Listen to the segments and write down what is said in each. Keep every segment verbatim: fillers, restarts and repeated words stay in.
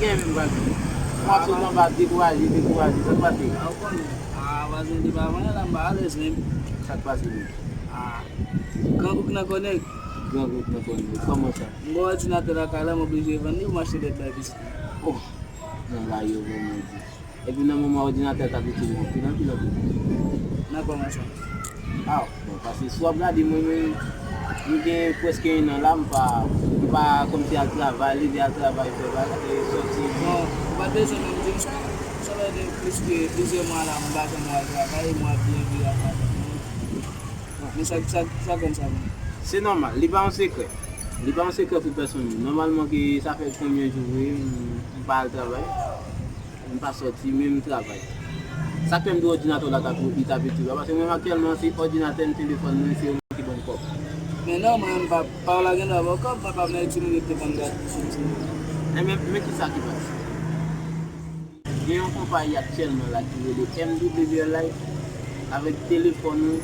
Gen menm pral vini. M ap sot anba dekouraje, dekouraje. Sa k pase? A, ou konnen. A, vwazen de pa vanyan la, m pa alèz menm. Sa k pase menm? A, grangou k nan kò nèg. Grangou k nan kò nèg. Kòman sa? M gen òdinatè lakay la, m oblije vann li pou m achte lèt bay pitit mwen. Oh, nan la yo bon, Bondye. Epi nan moman òdinatè t ap itil mwen anpil, anpil, anpil. Nan kòman sa? A, bon, paske si w ap gade mwen menm, m gen prèske en an la, m pa, m pa kòmsi al travay, leve al travay, fè bagay, e sòti. Bon, ou pa t bezwen menm di m sa. Sa fè de plis ke plizyè mwa la, m pa janm al travay, m ap byen viv ak madanm mwen. Men sa, sa, sa konn sa menm? Se nòmal, li pa yon sekrè. Li pa yon sekrè pou pèsonn moun. Nòmalman ke sa fè konbyen jou vre, m, m pa al travay. M pa sòti, men m travay. Sa k fè m di w òdinatè w la ka tou li t ap itil la, paske mwen aktyèlman se òdinatè m, telefòn mwen, se yo ki ban m kòb. Men non, mwen m pa, pa w la gen dwa ba w kòb, mwen pa vle di moun yo te konn gade sou ti. Men, men, men kisa ki pase? Gen yon konpayi aktyèlman la ki rele M W L Life, avèk telefòn ou,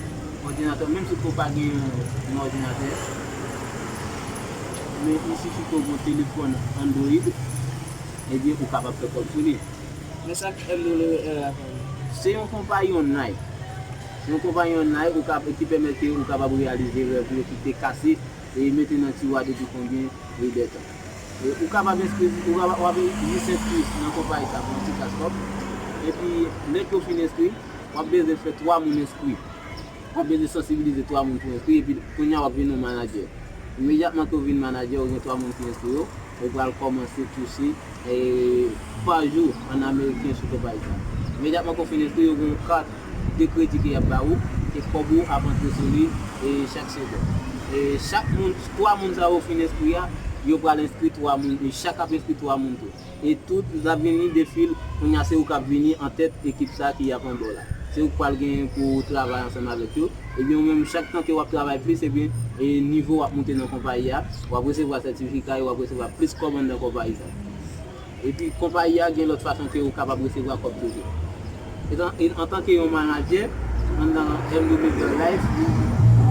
òdinatè w, menm si w pa gen yon, yon òdinatè, men il sifi ke w gen yon telefòn Android, ebyen, ou kapab fè kòb sou li. Men sa k M W L la fè menm? Se yon konpayi online. Se yon konpayi online ou ka, ki pèmèt ke ou kapab reyalize rèv ou yo ki te kase e mete nan tiwa depi konbyen e de tan. E ou kapab enskri, ou kapab, w ap jis enskri nan konpayi sa pou yon ti kras kòb. Epi, lè ke w fin enskri, w ap bezwen fè twa moun enskri. W ap bezwen sansibilize twa moun pou enskri, epi kounye a w ap vin yon manadjè. Imedyatman ke w vin manadjè, ou gen twa moun ki enskri yo, ou pral kòmanse touche, e, pa jou an ameriken sou konpayi sa. Imedyatman ke w fin enskri, ou gen yon kat de kredi ke y ap ba ou, e kòb ou ap antre sou li, e, chak semèn. E chak moun, twa moun sa yo fin enskri a, yo pral enskri twa moun, e chak ap enskri twa moun tou. E tout, l ap vini de fil, kounye a se ou k ap vini an tèt ekip sa ki ap anba w la. Se ou k pral gen pou travay ansanm avèk yo. Ebyen, ou menm, chak tan ke w ap travay plis, ebyen, e nivo w ap moute nan konpayi a, w ap resevwa sètifika yo, w ap resevwa plis kòb anndan konpayi sa. Epi, konpayi a gen lòt fason ke ou kapab resevwa kòb toujou. Etan, e, antanke yon manadjè, anndan M W L Life,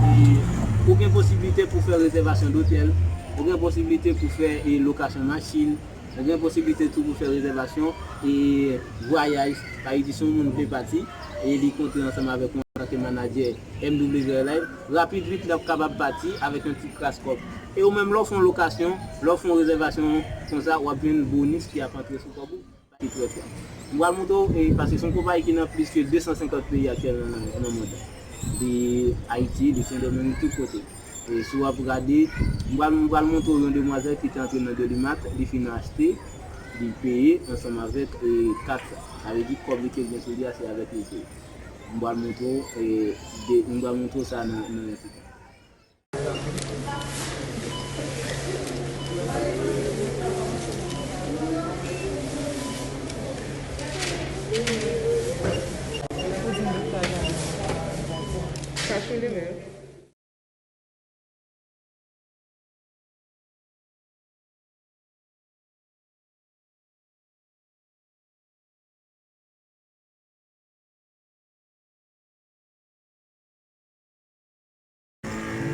e, ou gen posiblite pou fè rezèvasyon dotèl, ou gen posiblite pou fè, e, lokasyon machin, ou gen posiblite tou pou fè rezèvasyon, e, vwayaj. Sa vle di, si yon moun vle pati, e li kontre ansanm avèk ou antanke manadjè M W L Life, rapid vit, l ap kapab pati avèk yon ti kras kòb. E ou menm, lè w fè yon lokasyon, lè w fè yon rezèvasyon konsa, w ap jwenn bonis ki ap antre sou kòb ou. Ki trè fò. M pral montre w, e, paske se yon konpayi ki nan plis ke de san senkant peyi aktyèlman nan, nan mond lan. De Ayiti, de Sendomeng, tout kote. E si w ap gade, m pral, m pral montre w yon demwazèl ki te antre nan Delimat, li fin achte, li peye ansanm avèk, e, kat sa. Sa vle di kòb li te gen sou li a, se avèk li peye. M pral montre w, e, de, m pral montre w sa nan, nan yon ti tan.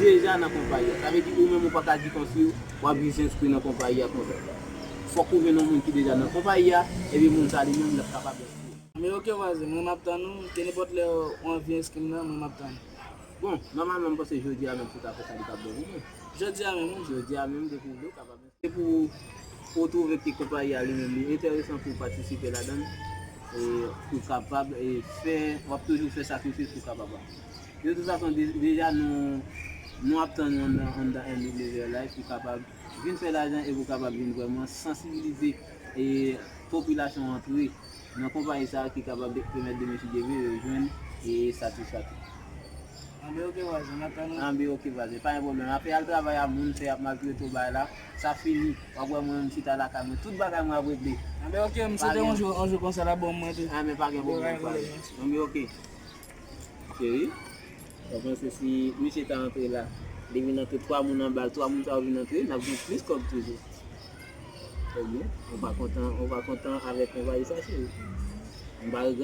Deja nan konpayi a. Sa vle di ou menm ou pa ka di kòmsi w ap jis enskri nan konpayi a konsa. Fòk ou jwenn yon moun ki deja nan konpayi a, epi moun sa li menm l ap kapab enskri. Men oke vwazen, mwen m ap tann ou, ke nenpòt lè w anvi enskri m nan, mwen m ap tann ou. Bon, nòmalman m panse jodi a menm si w ta fè sa li t ap bon pou mwen. Jodi a menm, wi. Jodi a menm depi w vle w kapab. Se pou, pou w twouve ke konpayi a li menm li enteresan pou w patisipe ladan l, e pou w kapab, e fè, w ap toujou fè sakrifis pou w kapab. De tout fason, de, deja nou, nou ap tann ou anndan, anndan M W L Life pou w kapab vin fè lajan e pou w kapab vin vrèman sansibilize, e, popilasyon antre nan konpayi sa a ki kapab de, pèmèt demen si Dye vle yo jwenn, e, satisfaksyon. Anben oke vwazen, n ap tann ou. Anben oke vwazen, pa gen pwoblèm. Apre al travay a moun fè ap maltrete w bay la, sa fini. W ap wè mwen menm chita lakay mwen, tout bagay mwen ap regle. Anben oke, m swete yon jou, yon jou konsa l ap bon mwen tou. Anben pa gen pwoblèm, pa gen. Anben oke. Cheri, w panse si misye ta antre la, li vin antre twa moun anba l, twa moun sa yo vin antre, n ap gen plis kòb toujou. Ebyen, ou pa kontan, ou pa kontan avèk konpayi sa, cheri? M pa regrèt.